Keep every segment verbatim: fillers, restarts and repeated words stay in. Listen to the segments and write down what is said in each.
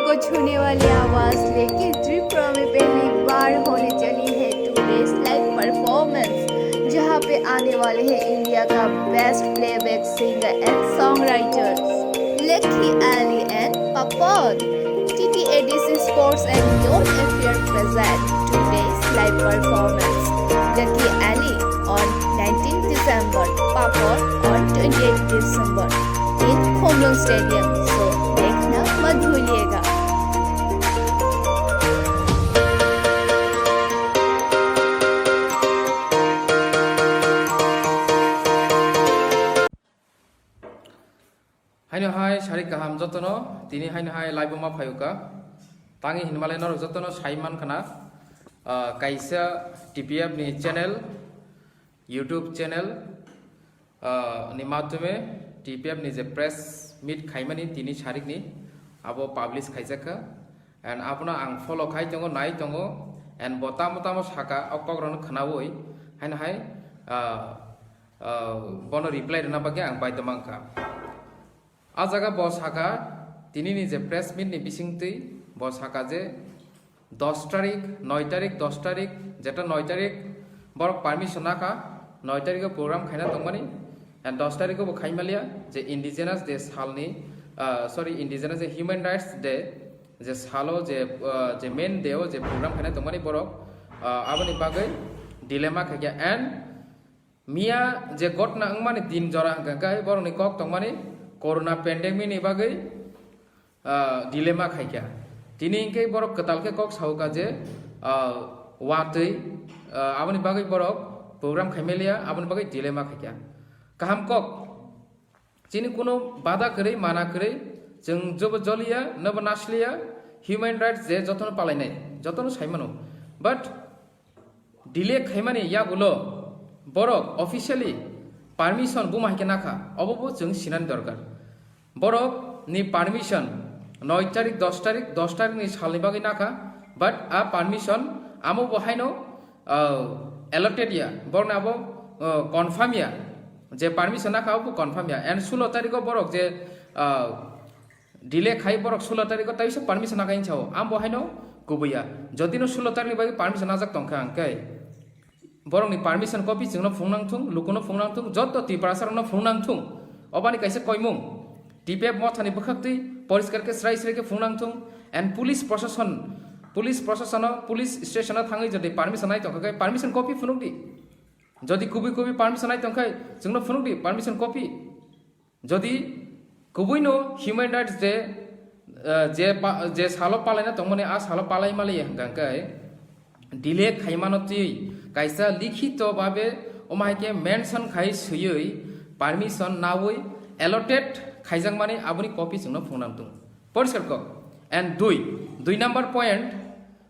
को छूने वाली आवाज लेके त्रिपुरा में पहली बार होने चली है टुडेज लाइव परफॉर्मेंस, जहां पे आने वाले हैं इंडिया का best playback singer and song writers Lucky Ali and Papon. T T A D C Sports and Youth Affair present today's live performance, Lucky Ali on nineteenth December, Papon on twenty-eighth December in Khumlung Stadium. So देखना मत भूलिएगा। Haino hai sarik kaham jotono, tini haino hai live o ma phaio ka. Tangi hinmale norok jotono sai man khana, ah, kaisa T P F ni channel, YouTube channel, ah, ni mathume T P F ni je press meet khaimani tini sarik ni abo publish khaijak kha. And abono ang follow khai tongo, nai tongo, and bo tamo tamo saka o kok rokno khnaui haino hai, ah, ah, bono reply rwna bagwi ang baidhyo mankha. A jaga bo saka, tinini je press meet ni bisingtwi bo saka je dos tarik, noi tarik, dos tarik, jeta noi tarik borok permission nakha, noi tarik o program khaina tongmani, and dos tarik o bo khaimaliya je indigenous je salni, ah, sorry, indigenous je human rights day, je salo je, ah, je main day o je program khaina tongmani borok, ah, aboni bagwi dilemma khaikha, and miya je gotna wngmani din jora hwnkha khe borokni kok tongmani corona pandemic ni bagwi, ah, dilemma khaikha. Tini hwnkhe borok kwtal khe kok saukha je, ah, watwi, ah, aboni bagwi borok program khaimaliya, aboni bagwi dilemma khaikha. Kaham kok. Chini kuno bada kwrwi, mana kwrwi, chwng jobo joliya, nobo nasliya, human rights je jotono palainai, jotono saimano. But delay khaimani yagulo borok officially permission buma hai khe nakha, obo bo chwng sinani dorkar. Borok ni permission noi tarik, dos tarik, dos tarik ni salni bagwi nakha, but a permission amo bo haino, ah, allotted ya, borokni abo, ah, confirm ya, je permission nakha abo confirm ya, and sulo tariko borok je, ah, delay khai borok sulo tariko taisa permission nakha hinwi sao, ang bo haino kubui ya, jodi no sulo tarikni bagwi permission najak tongkha hwnkhe borokni permission copy chwngno phungnang thung, lukuno phungnang thung, joto Tiprasa rokno phungnang thung, obani kaisa koimung T P F mothani bwkhaktwi poriskar khe srai srai khe phungnang thung, and police proshashan, police proshasano, police stationo thangwi jodi permission nai tongkha khe permission copy phunukdi, jodi kubui kubui permission nai tongkha chwngno phunukdi permission copy. Jodi kubuino human rights day, ah, je pa-, je salo palaina tongmani, a salo palai maliya hwnkha khe delay khaimano twi kaisa likhito babe omo hai khe mention khai swiwi permission naui allotted khaijakmani aboni copy chwngno phungnang tung. Poriskar kok. And dui, dui number point,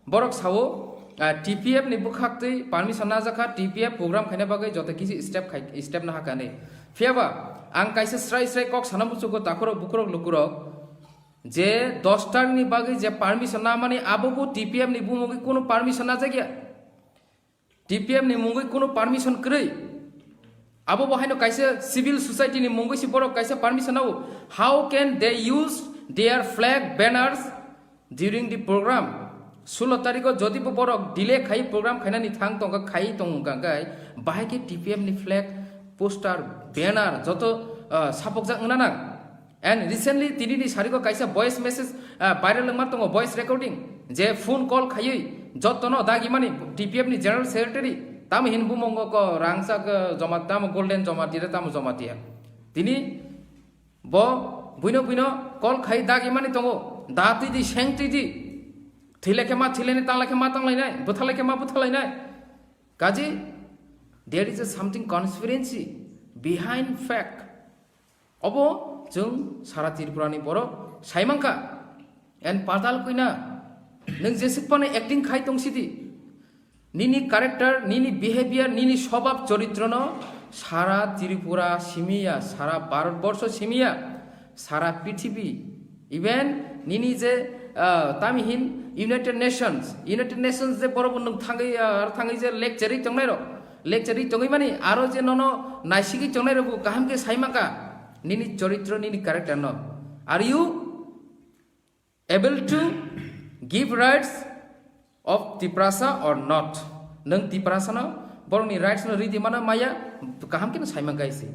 borok sao, ah, T P F ni bwkhaktwi permission najakha, T P F program khaina bagwi joto kisi step khai, step naha kani. Phiyaba ang kaisa srai srai kok sana muchugo takhurok bukurok lukurok je dos tarik ni bagwi je permission namani abo bo T P F ni bumungwi kunu permission najakya. T P F ni mungwi kunu permission kwrwi. Abo bo haino kaisa civil society ni mungwi si borok kaisa permission nao. How can they use their flag banners during the program? Sulo tariko jodi bo borok delay khai program khainani thang tongkha khai tong hwnkha khe bahai khe T P F ni flag, poster, banner joto, ah, sapokjak wngna nang. And recently tini ni sariko kaisa voice message, ah, viral wngma tongo, voice recording, je phone call khaiwi jotono dagimani T P F ni general secretary, tamo hin bumongo ko rangchak, ah, joma, tamo golden joma tira, tamo joma tiya. Tini bo buino buino call khai dagimani tongo, da twi di, seng twi di, thwilai khe ma thwilainai, tanglai khe ma tanglainai, bwthalai khe ma bwthalainai. Kaji, there is a something conspiracy behind fact. Obo chwng sara Tripura ni borok sai mankha. And Patal Kuina, nwng jesuk phano acting khai tong sidi. Nini character, nini behavior, nini swbhab choritrono sara Tripura simiya, sara Bharat borsho simiya, sara prithibi, even nini je, ah, tami hin United Nations, United Nations je borok nwng thangwi, ah, thangwi je lecture ri tongnai rok, lecture ri tongwi mani aro je nono naisigwi tongnai rok kaham khe sai maka nini choritro, nini character no. Are you Able to give rights of Tiprasa or not? Nwng Tiprasano borokni rights no ridi mana maya, kaham khe no saimang kaisi.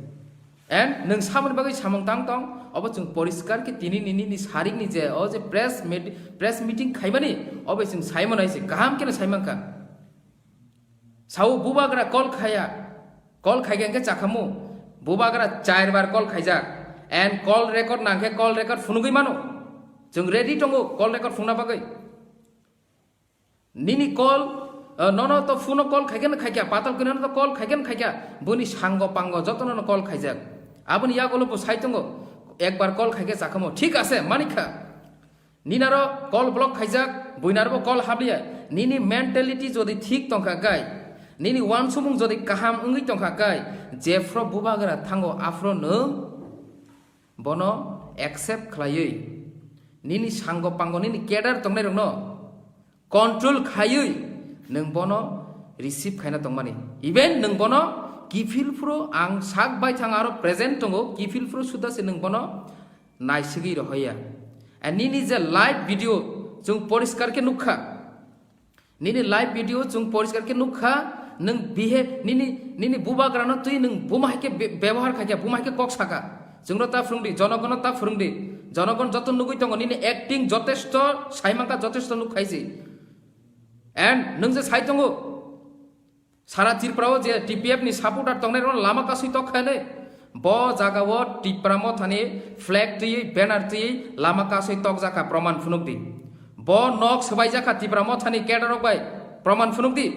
And nwng samani bagwi samung tang tong, obo chwng poriskar khe tini nini ni sarikni je o je press meet, press meeting khaimani, obo chwng saimano hai se kaham khe no saimang kha. Sao bubagra call khaya, call khaikhe hwnkhe chakhamu, bubagra char bar call khaijak, and call record nangkhe call record phunugwi mano. Chwng ready tongo call record phungna bagwi. Nini call, uh, nono to phone call khaikhe no khaikha, patal khe nono to call khaikhe no khaikha, buni sango pango jotono no call khaijak. Aboni yagulo bo sai tongo, ekbar call khaikhe chakhamu, thik ase, manikha. Ninaro call block khaijak, buinarbo call habliya. Nini mentality jodi thik tongkha kai, nini wansumung jodi kaham wngwi tongkha kai, jephro bubagra thango aphro nwng bono accept khlaiwi, nini sango pango nini cadre tongnairokno control khaiwi nwng bono receive khaina tongmani. Even nwng bono kiphil phuru ang sak bai thang aro present tongo, kiphil phuru suda se nwng bono naisigwi rohoya. And nini je live video chwng poriskar khe nukha. Nini live video chwng poriskar khe nukha, nwng bihe nini, nini bubagrano twi nwng buma hai khe be-, bebohar khaikha, buma hai khe kok saka. Chwngno ta phwrwngdi, jonogono ta phwrwngdi. Jonogon joto nugwi tongo, nini acting jotesto saimangkha, jotesto nuk khaisi. And nwng je sai tongo, sara Tripura o je T P F ni supporter tongnai rokno lama kasui tok khainai. Bo jaga o Tipra Mothani flag twiwi, banner twiwi lama kasui tokjakha, proman phunukdi. Bo nok swbaijakha Tipra Mothani cadre rok bai, proman phunukdi.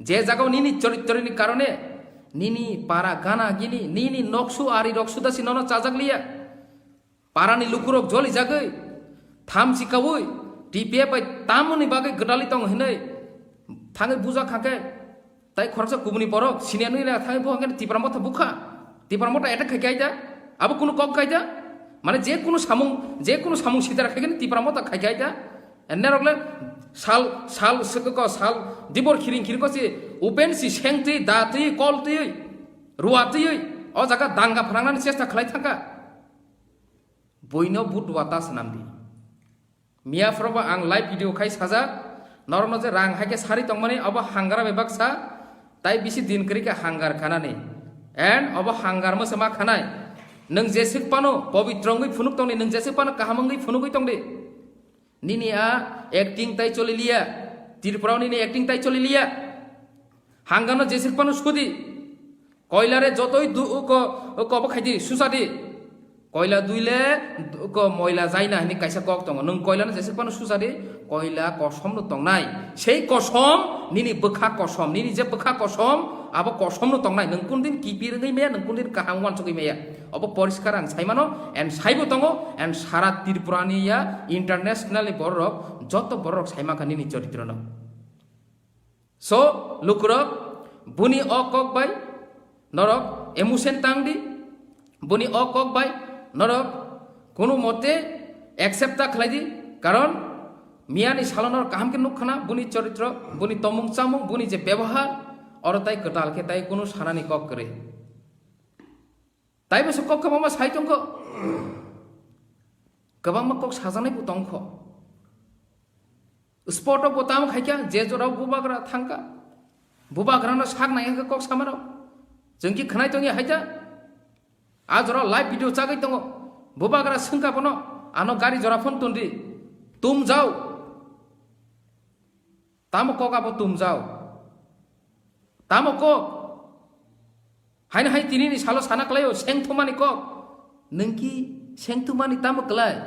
Je jaga o nini choritroni karone, nini para gana gini, nini noksu ari rok suda si nono chajak liya. Parani lukurok joli jagwi, thamchi kaui, T P F bai tamoni bagwi gwdalwi tongo hinwi thangwi buja khakhe, tai khoroksa kubuni borok siniya nwi le thangwi bo hwnkhe Tipra Motha bukha, Tipra Motha attack khai khe aida, abo kunu kok khe aida, mane je kunu samung, je kunu samung sitara khai khe Tipra Motha khai khe aida, enne rok le sal, sal, sal dibor khiring khiring ko si open si seng twi, da twi, kol twi, rua twi, o jaga danga phanangnani chesta khlai thangkha. Buino but wata swnamdi. Miya phoroba ang live video khai sajak, norokno je rang hai khe sari tongmani, obo hangara bai baksa, tai bisi din kwrwi khe hangar khanani. And obo hangar mwsa ma khanai. Nwng jeswk phano pobitro wngwi phunuk tongdi, nwng jeswk phano kaham wngwi phunugwi tongdi. Nini a acting tai choli liya, Tripura o nini acting tai choli liya. Hangano jeswk phano sudi. Koila re jotoi du-, ko, ko bo khaidi, susadi. Koila dui le, ko moila jaina hini kaisa kok tongo. Nwng koila no jeswk phano susadi, koila kosom no tongnai. Sei kosom, nini bwkha kosom, nini je bwkha kosom, abo kosom no tongnai. Nwng kun din kiphil wngwi maya, nwng kun din kaham uansugwi maya. Obo poriskar ang saimano, and saibo tongo, and sara Tripura ni ya internationally borok, joto borok saimankha nini choritrono. So, lukurok, buni o kok bai norok emotion tang di, buni o kok bai norok kunu mote accept ta khlai di, karon miyani salo norok kaham khe nuk khana, buni choritro, buni tomung chamung, buni je bebohar, oro tai kwtal khe tai kunu sanani kok kwrwi. Taibo se kok kwbangma sai tongkho. Kwbangma kok sajaknai bo tongkho. Spot o bo tamo khaikha, je jorao bubagra thangkha. Bubagrano sak nai khe kok samano. Chwng ki khwnai tongya haita. A jorao live video chagwi tongo. Bubagra swngkha bono, ano gari jora phone tondri. Tum jao. Tamo kok abo tumjao? Tamo kok? Haino hai tinini salo sana klaio, sengthumani kok. Nwng ki sengthumani tamo klai?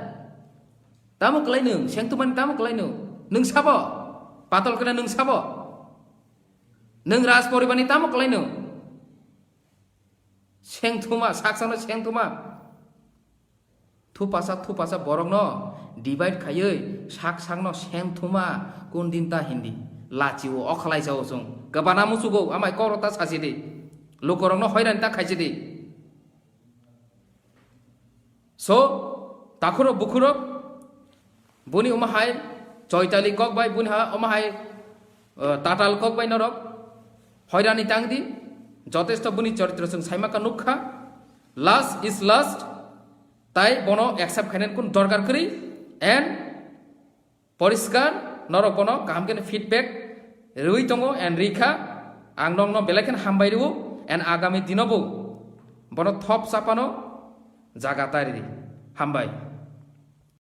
Tamo klai nwng, sengthumani tamo klai nwng? Nwng sabo? Patol kena nwng sabo? Nwng Raj Poribani tamo klai nwng? Sengthuma, saksano sengthuma. Thupasa, thupasa borokno divide khaiwi sak sakno sengthuma kun din ta hindi. Lachio, okhalai sao chwng. Kwbana muchugo, amai koro ta sachidi. Lukorokno hoirani ta khaisidi. So, takhurok bukhurok, buni omo hai Choitali kok bai, buni ha, omo hai, eh, Tatal kok bai norok hoirani tangdi, jotesto buni choritro chwng saimaka nukha. Last is last, tai bono accept khainani kun dorkar kwrwi. And poriskar norok bono kaham khe feedback rwi tongo and rikha. Ang nokno belai khe hambai rwo and agami dino bo bono thop chapano jaga tari di. Hambai.